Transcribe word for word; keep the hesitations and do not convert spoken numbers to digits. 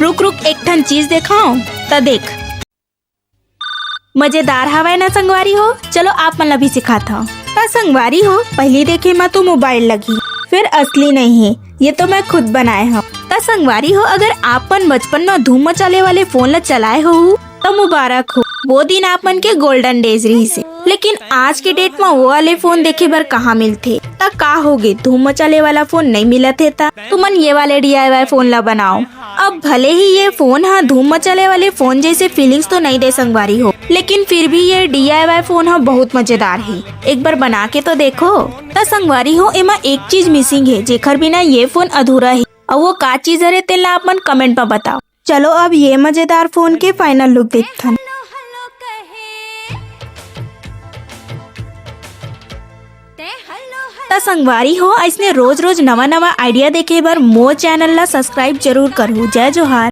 रुक रुक, एक ठन चीज देखाओ, त देख। मजेदार हवय ना संगवारी हो? चलो आप मन ला भी सिखात हव। त संगवारी हो, पहली देखे म तो मोबाइल लगही, फिर असली नहीं है, ये तो मैं खुद बनाए हव। त संगवारी हो, अगर आप मन बचपन म धूम मचाले वाले फोन ला चलाए हो त मुबारक हो, वो दिन आप मन के गोल्डन डेज रहिस हे। लेकिन आज के डेट म वो वाले फोन देखे बर कहाँ मिलथे? त का होगे, धूम मचाले वाला फोन नहीं मिलत हे त तुमन ये वाले डीआईवाई फोन ला बनाओ। अब भले ही ये फोन ह धूम मचाले वाले फोन जैसे फीलिंग्स तो नहीं दे संगवारी हो, लेकिन फिर भी ये डीआईवाई फोन ह बहुत मजेदार है, एक बार बना के तो देखो। त संगवारी हो, एमा एक चीज मिसिंग है, जेकर बिना ये फोन अधूरा है। अउ वो का चीज हरे, तेला आप मन कमेंट में बताओ। चलो अब ये मजेदार फोन के फाइनल लुक देखथन। त संगवारी हो, ऐसने रोज रोज नवा नवा आइडिया देखे बर मोर चैनल ला सब्सक्राइब जरूर करहु। जय जोहार।